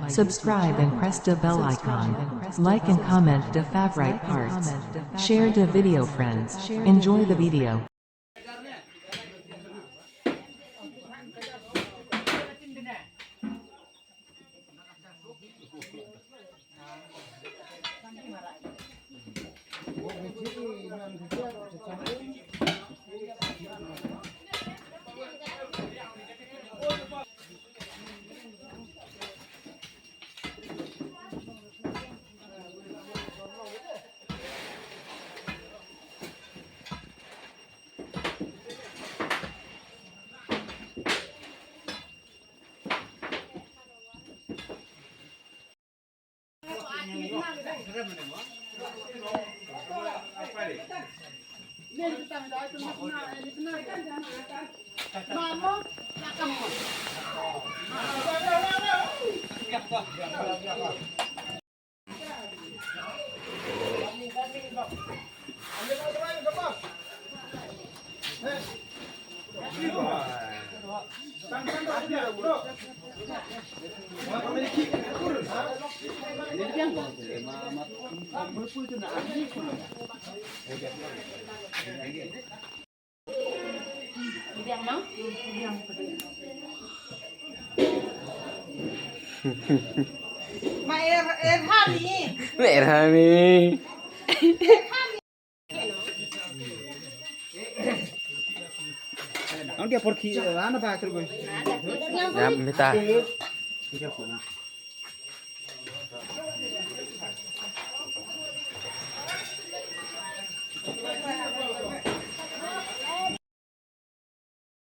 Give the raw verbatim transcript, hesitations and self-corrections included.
Subscribe and press the bell icon. Like and comment the favorite parts. Share the video, friends. Enjoy the video. Ma er, er hani. Mer hani. Ang dia por ki, eh, ana ba terus. Ya, mita.